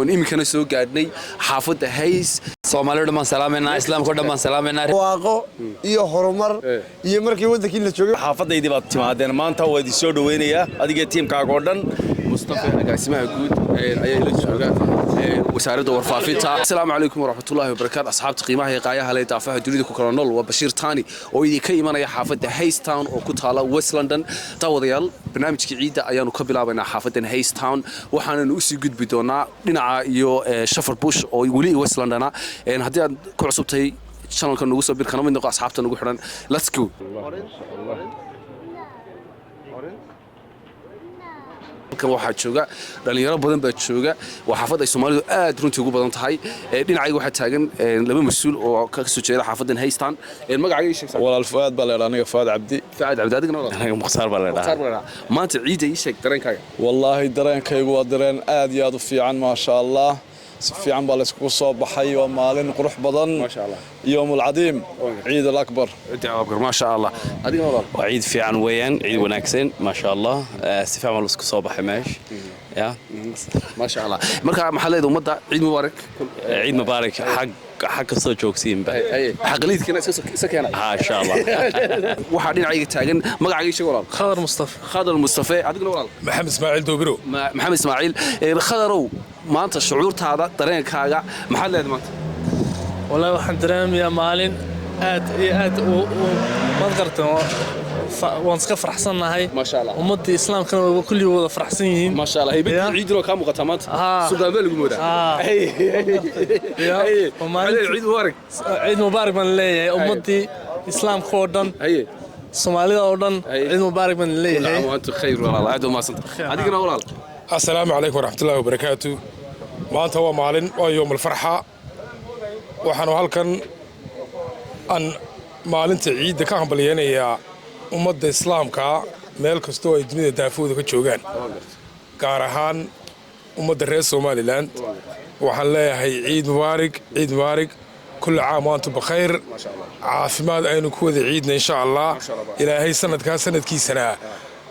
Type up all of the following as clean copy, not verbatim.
Oon iminkana soo gaadhnay xaafadda Hayes. Soomaaliya dhan baan salaamaynaa, Islaamka o dhan baan salaamaynaa. Waaqo iyo horumar iyo markii waddankii la joogay. Xaafadaydii baad timaadeen maanta, waa idin soo dhaweynayaa adiga, tiimkaaga oo dhan. Mustafa, agaasimaha guud, ayaa ila jooga wasaaradda warfaafinta. Asalaamu calaykum waraxmatullahi wabarakaatu, asxaabta qiimaha iyo qaayaha leh, daafaha dunida ku kala nool. Waa Bashiir Tani oo idinka imanaya xaafadda Haystown oo ku taala West London. Daawadayaal, barnaamijkii ciidda ayaanu ka bilaabaynaa xaafadan Haystown, waxaananu usii gudbi doonaa dhinaca iyo Shepherd's Bush oo weli West Londona. Haddii aad ku cusubtahay channelka, nagu soo bir, kana mid noqo asxaabta nagu xidhan. Let's go. Halkan waxaa jooga dhalinyaro badan baa jooga. Waa xaafad ay Soomaalidu aad runtii ugu badan tahay. Dhinacayga waxaa taagan laba mas-uul oo ka soo jeeda xaafadan Haystaan. Magacaaga ii sheeg? Walaal, Fuaad baa leedhaa aniga, Fuaad Cabdi. Fuaad Cabdi, adigna walaal? Aniga Mukhtaar baa Mukhtaar leedhaha. Baa leedhaha. Maanta ciidda ii sheeg dareenkaaga. Wallaahi dareenkaygu waa dareen aad iyo aad u fiican, maasha Allah. Si fiican baa layskugu soo baxay, waa maalin qurux badan. Maasha Allah. يوم العظيم، ciid alakbar. Ciidda akbar, maasha Allah. Adigna walaal? Waa ciid fiican weeyaan, ciid wanaagsan, maasha Allah. Si fiican baa laisku soo baxay meesha ya. Maasha Allah. Marka maxaa leedahay ummadda? Ciid mubaarak. Ciid mubaarak, xag kastoo joogsiinba. Xaqaliidkana iska keena. Ha, insha Allah. Waxaa dhinacayga taagan, magacaaga ii sheeg walaal? Khadar Mustafa. Khadar Mustafe. Adigna walaal? Maxamed Ismaaciil Doobiro. Maxamed Ismaaciil. Khadarow, maanta shucuurtaada, dareenkaaga maxaad leedahay maanta? Wallahi waxaan dareemayaa maalin aad iyo aad u maad gartan, waan iska faraxsannahay. Maasha Allah. Ummadda islaamkana waa kulli wada faraxsan yihiin. Maasha Allah. Haybadii ciidin oo kaa muuqataa maanta. Suldaan baa lagu moodaa. Ya, waa maalintii- Ciid mubaarak. Ciid mubaarak baan leeyahay ummaddii islaamka oo dhan, Soomaalida oo dhan. Ciid mubaarak baan leeyahay. كل عام وأنتم خير walaal, aad u mahadsantahay. Adigana walaal? Asalaamu calaykum waraxmatullahi wabarakaatu. Maanta waa maalin, waa يوم الفرحة. Waxaanu halkan aan maalinta ciidda ka hambalyeynayaa ummadda islaamkaa meel kastoo ay dunida daafooda ka joogaan, gaar ahaan ummadda reer Somaliland. Waxaan leeyahay ciid mubaarig, ciid mubaarig. كل عام وأنتم بخير. Caafimaad aynu ku wada ciidna, insha Allah. Ilaahay sanadkaa sanadkiisana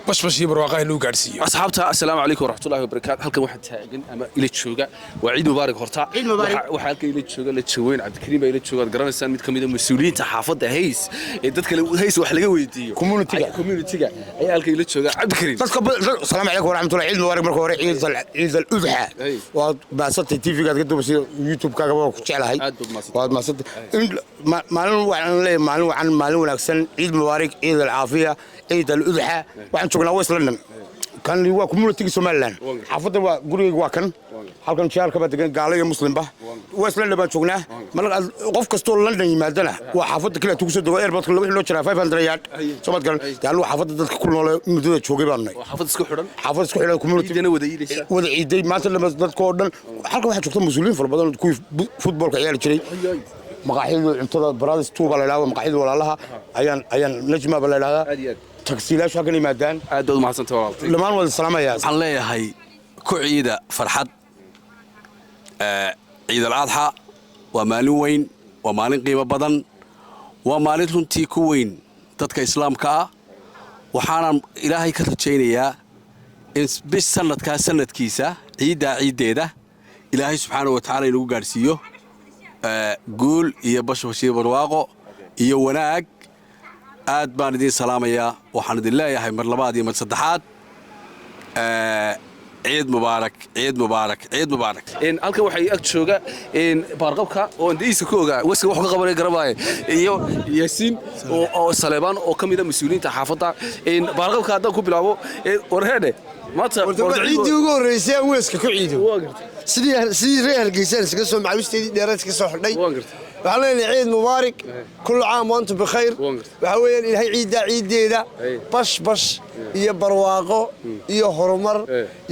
bashbash iyo barwaaqaha inuu gaadhsiiyo. Asxaabta, assalaamu calaykum waraxmatullahi wabarakaatu. Halkan waxaa taagan ama ila jooga, waa ciid mubaarak horta. Ciid mubaarak. Waxaa halkan ila jooga la jaweyn Cabdikariim baa ila jooga, aad garanaysaan, mid ka mid a mas-uuliyiinta xaafadda Hayes ee dadka Hayes wax laga weydiiyo. Community-ga. Community-ga ayaa halkan ila jooga, Cabdikariim. Dadka asalaamu calaykum waraxmatullahi, ciid mubaarak. Marka hore ciid al-udxa. Waad mahadsantay, TV-gaad ka duubasay, YouTube-kaaga waa ku jeclahay. Aad baad mahadsantahay. Waad mahadsantay. In maalin waxaan leeyahay, maalin wacan, maalin wanaagsan. Ciid mubaarak, ciid alcaafiya, ciid al-udxa. Waxaan joognaa West London. Kan waa community Somaliland. Xaafadda waa gurigayga, waa kan halkan jaarka baa degan, gaalo iyo muslimba. West London baan joognaa. Marka qof kastoo London yimaadana waa xaafadda kale tugu soo dego airportka wixii loo jiraa 500 yard. Soo maad garan dee, anigu xaafadda dadka ku nool muddada joogay baan nahay. Waa xaafad isku xidhan. Xaafad isku xidhan, community. Ciidana wada iidaysa. Wada ciiday maanta lama dadka oo dhan. Halkan waxaa joogta mas-uuliyiin fara badan, kuwii futbolka ciyaari jiray. Maqaaxida cuntada Brothers Two baa la idhahdaa, maqaaxida walaalaha ayaan Najma baa la idhahdaa. Aad iyo aad. Tagsiilaashu halkan yimaadaan. Aad baad u mahadsantahay walaal. Dhammaan wada salaamayaa. Waxaan leeyahay ku ciida farxad. Ciid al adxa waa maalin weyn, waa maalin qiimo badan, waa maalin runtii ku weyn dadka islaamka ah. Waxaanan Ilaahay ka rajaynayaa in bis sanadkaa sanadkiisa ciiddaa ciiddeeda Ilaahay subxaana wa tacaala inagu gaadhsiiyo guul iyo bashbash iyo barwaaqo iyo wanaag. Aad baan idiin salaamayaa. Waxaan idin leeyahay mar labaad iyo mar saddexaad, ciid mubaarak, ciid mubaarak, ciid mubaarak. Halkan waxay ag jooga baarqabka oo indhihiisa ku ogaa weska wax ka qabanaya garabaaye, iyo Yaasiin oo Saleebaan oo ka mid a mas-uuliyiinta xaafadda. Baarqabka haddaan ku bilaabo, warheedhe maanta. Ciiddii ugu horreysay aan weeska ku ciido sidii reer Hargeysaan iskaga soo macawisteedii dheeraad iska soo xidhay. Waxaan leenahay ciid mubaarak، كل عام وأنتم بخير. Waxaa weeyaan Ilaahay ciiddaa ciiddeeda bash bash iyo barwaaqo iyo horumar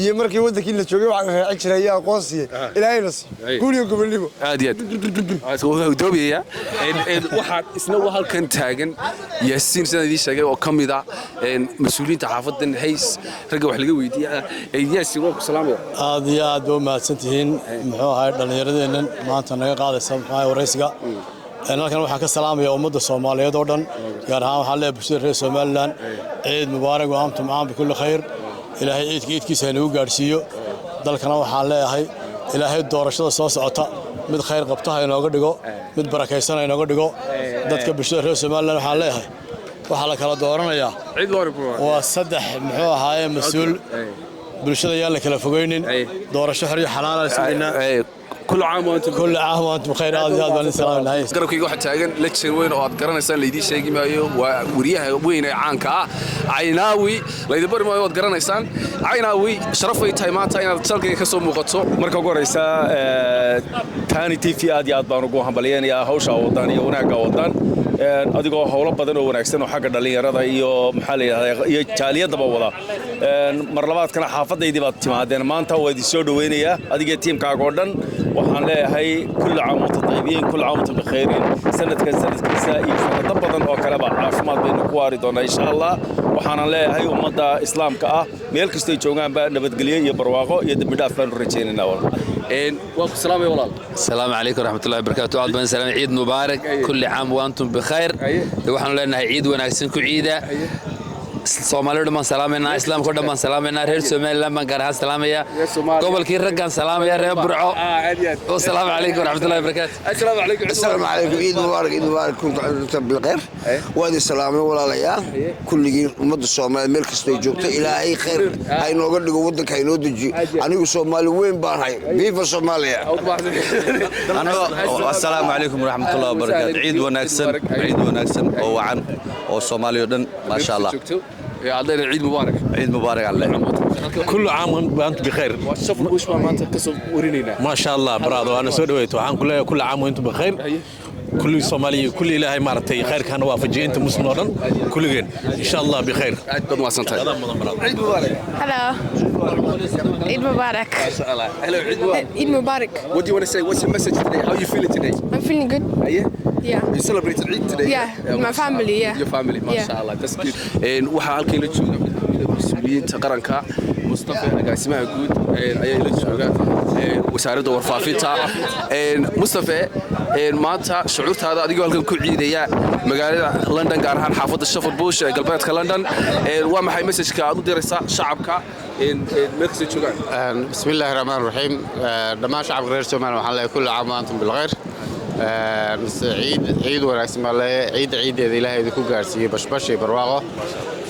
iyo markii waddankii la joogay waxaan raacin jiray iyo aqoonsiya Ilaahayna siiyo guul iyo gobonnimo. Aad iyo aad waa doobiyaya. Waxaa isna waa halkan taagan Yaasiin, sidaan idiin sheegay, oo ka mid ah mas-uuliyiinta xaafadan Hayes, ragga wax laga weydiiya. Yaasiin, waa ku salaamaya. Aad iyo aad ba u mahadsantihiin. Muxuu ahay dhallinyaradeennan maanta naga qaadaysa, muxuu ahay, waraysiga. Halkan waxaan ka salaamaya ummadda Soomaaliyeed oo dhan, gaar ahaan waxaan leeyahay bulshada reer Somaliland ciid mubaarak وأنتم عام بكل خير. Ilaahay ciidka ciidkiisa ha nagu gaadhsiiyo. Dalkana waxaan leeyahay Ilaahay doorashada soo socota mid khayr qabta ha inooga dhigo, mid barakaysan ha inooga dhigo. Dadka bulshada reer Somaliland waxaan leeyahay, waxaa la kala dooranayaa waa saddex, muxuu ahaaye, mas-uul. Bulshada yaan la kala fogeynin. Doorasho xor iyo xalaala sugaynaa. كل عام وانتم كل عام وانتم بخير. Aad iyo aad baan idin salaaminahay. Garabkayga waxaa taagan legend weyn oo aad garanaysaan, laydiin sheegi maayo. Waa wariyaha weyn ee caanka ah, Caynaawi. Laydin bari maayo, waad garanaysaan Caynaawi. Sharafay tahay maanta inaad salkayga ka soo muuqato. Marka ugu horeysa, Tani TV aad iyo aad baan ugu hambalyeynayaa hawsha wadaan iyo wanaagga wadaan, adigoo howlo badan oo wanaagsan oo xagga dhallinyarada iyo, maxaa la yidhahdaa, iyo jaaliyadaba wada. Mar labaadkana xaafadaydii baad timaadeen maanta, waa idin soo dhoweynayaa adigee tiimkaaga oo dhan. Waxaan leeyahay كل عام وأنتم طيبين، كل عام وأنتم بخيرين. Sanadkan sanadkiisa iyo sanado badan oo kaleba caafimaad baynu ku waari doonaa, insha Allah. Waxaanan leeyahay ummadda islaamka ah meel kastoy joogaanba nabadgelyo iyo barwaaqo iyo dembi dhaaf baanu rajaynaynaa. Waa ku salaamay, walaal. السلام عليكم ورحمة الله وبركاته. Aad baan salaam. Ciid mubaarak, كل عام وأنتم بخير. Waxaanu leenahay ciid wanaagsan ku ciida. Soomaaliya dhan baan salaamaynaa, islaamka o dhan baan salaamaynaa, reer Somaliland baan gaar ahaan salaamaya, gobolkii raggaan salaamaya, reer Burco. Wasalaamu calaykum waraxmatullahi wabarakaatu. Asalaamu calaykum. Asalaamu calaykum. Ciid mubaarak, ciid mubaarak, كل عام وأنتم بالخير. Waad salaamay, walaalayaal, kulligiin. Ummadda Soomaaliyeed meel kastay joogto, Ilaahay khayr ha inooga dhigo, waddanka ha inoo dejiyo. Anigu Soomaali weyn baan hay. Viva Soomaaliya! Asalaamu calaykum waraxmatullahi wabarakaatu. Ciid wanaagsan, ciid wanaagsan oo wacan oo Soomaaliya oo dhan, maasha Allah. Adayna ciid mubaarak. Ciid mubaarak alle. كل عام وانتم بخير. Shafar Bush baan maanta kasoo warinaynaa. ما شاء الله brother, وانا soo dhaweeyto. Waxaan ku leeyahay كل عام وانتم بخير, كل Soomaaliya, كل Ilaahay maaragtay khayrkaana waafajiyo, inta muslim oo dhan kulligeen, insha Allah بخير. Aad baad mahadsantahay. Ciid mubaarak. Hello. Eid Mubarak. Hello, Eid Mubarak. Eid Mubarak. What do you want to say? What's your message today? How are you feeling today? I'm feeling good. Yeah? Yeah. You celebrated Eid today? Yeah, with my family, yeah. Your family, mashallah. That's good. Waxaa halkan la jooga mid ka mid ah mas-uuliyiinta qaranka, Mustafa, agaasimaha guud ayaa ila jooga, wasaaradda warfaafinta. Mustafa, maanta shucuurtaada adigoo halkan ku ciidaya magaalada London, gaar ahaan xaafadda Shepherd's Bush ee galbeedka London, waa maxay messageka aad u diraysaa shacabka meel kasta joogaan? بسم الله الرحمن الرحيم. Dhammaan shacabka reer Soomaaliya waxaan leeyahay كل عام وأنتم بالخير. Ciid ciid wanaagsan baan leeyahay. Ciidda ciideeda Ilaahay idinku gaarsiiyey bashbash iyo barwaaqo.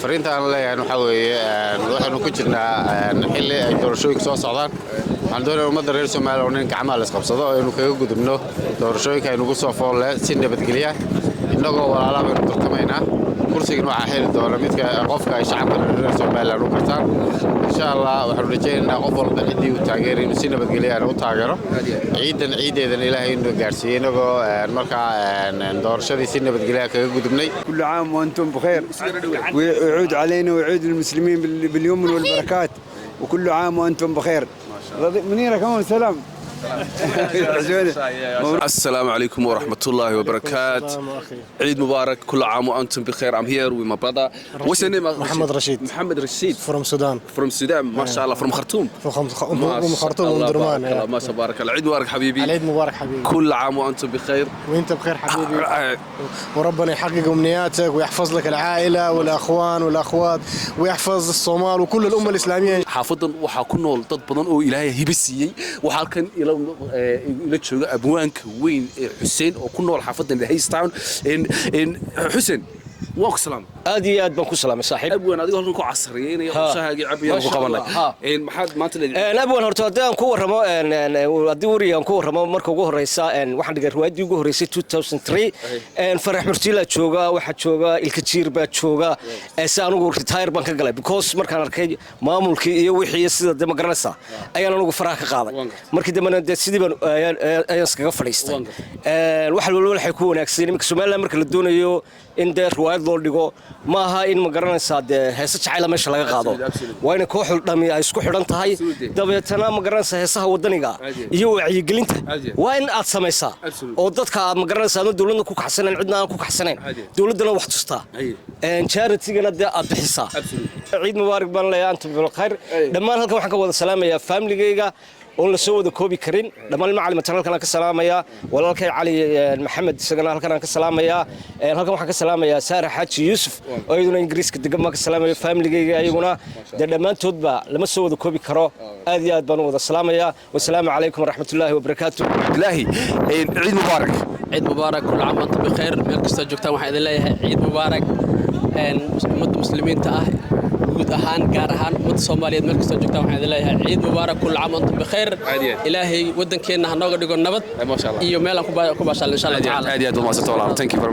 Fariinta aan leeyahay waxaa weeye, waxaynu ku jirnaa xilli ay doorashooyinku soo socdaan. Waxaan doonayaa ummadda reer Soomaaliya oo in gacmaha la isqabsado oo aynu kaga gudubno doorashooyinka aynugu soo foolle si nabadgelya. Innagoo walaalaha baynu tartamaynaa. Kursigan waxaa heli doona midka qofka ay shacabka reer Somaliland u kartaan, insha Allah. Waxaanu rajaynaynaa qof walba ciddii uu taageeray inuu si nabadgelya u taageero. Ciidan ciideedan Ilaahay inuu gaarsiiyey inagoo markaa doorashadii si nabadgelya kaga gudubnay. كل عام وأنتم بخير، ويعود علينا ويعود المسلمين باليمن والبركات، وكل عام وأنتم بخير. منيرة كمان سلام. السلام عليكم ورحمة الله وبركاته. عيد مبارك، كل عام وأنتم بخير. I'm here with my brother. What's your name? محمد رشيد. محمد رشيد. From Sudan. From Sudan، ما شاء الله. From خرطوم. From خرطوم، أم درمان. بارك الله، ما شاء بارك الله. عيد مبارك حبيبي. العيد مبارك حبيبي. كل عام وأنتم بخير. وانت بخير حبيبي، وربنا يحقق امنياتك ويحفظ لك العائله والاخوان والاخوات ويحفظ الصومال وكل الامه الاسلاميه. Xaafadan waxaa ku nool dad badan oo Ilaahay hibo siiyey. Waxaa halkan ila jooga abwaanka weyn ee Xuseen oo ku nool xaafadan Haystown. Xuseen, waan ku salaamay. Aad iyo aad baan ku salaamay, saaxiib. Abwaan, adigoo halkan ku casriyeynaya oo shahaagii cabaya ku qabanay, maxaad maanta leedahay? Abwan, horta haddii aan ku warramo, haddii weriga aan ku warramo, marka ugu horreysa waxaan dhigay riwaayaddii ugu horreysay 2003. Farax Murtiilaa jooga, waxaa jooga Ilkajiir baa jooga. Si anugu retire baan ka galay because markaan arkay maamulkii iyo wixii sida de ma garanaysaa ayaan anugu faraha ka qaaday. Markii dambena dee sidii baan ayaan iskaga fadhiistay. Wax walba waxay ku wanaagsan iminka Somaliland marka la doonayo in dee riwaayad loo dhigo, maaha in ma garanaysaa dee heese jacayla meesha laga qaado. Waa in kooxdu dhami ay isku xidhan tahay. Dabeetana ma garanaysaa heesaha wadaniga iyo wacyigelinta waa in aad samaysaa oo dadka aad ma garanaysaa adoo dowladna ku kaxsanayn, cidna aan ku kaxsanayn, dowladdana wax tustaa, charitygana dee aad bixisaa. Ciid mubaarak baan leeyahay, أنتم بالخير. Dhammaan halkan waxaan ka wada salaamayaa familigayga. Oon la soo wada koobi karin. Dhammaan macalimiintan halkan aan ka salaamayaa. Walaalkay Cali Maxamed isagana halkan aan ka salaamayaa. Halkan waxaan ka salaamayaa Saara Xaaji Yuusuf oo iyaduna Ingiriiska degan baan ka salaamaya. Familigayga ayaguna dee dhammaantoodba lama soo wada koobi karo. Aad iyo aad baan u wada salaamayaa. Wasalaamu calaykum waraxmatullaahi wabarakaatu. Cabdilaahi, ciid mubaarak. Ciid mubaarak, كل عام وأنتم بخير. Meel kastoo joogtaan waxaan idin leeyahay ciid mubaarak. Ummadda muslimiinta ah guud ahaan, gaar ahaan ummadda Soomaaliyeed, meel kastoo joogtaan waxaan idin leeyahay ciid mubaarak, كل عام وأنتم بخير. Ilaahay waddankeenna ha nooga dhigo nabad iyo meel aan ku baashaalno, insha Allah tacaala. Aad iyo aad u mahadsantahay walaal. Thank you very much.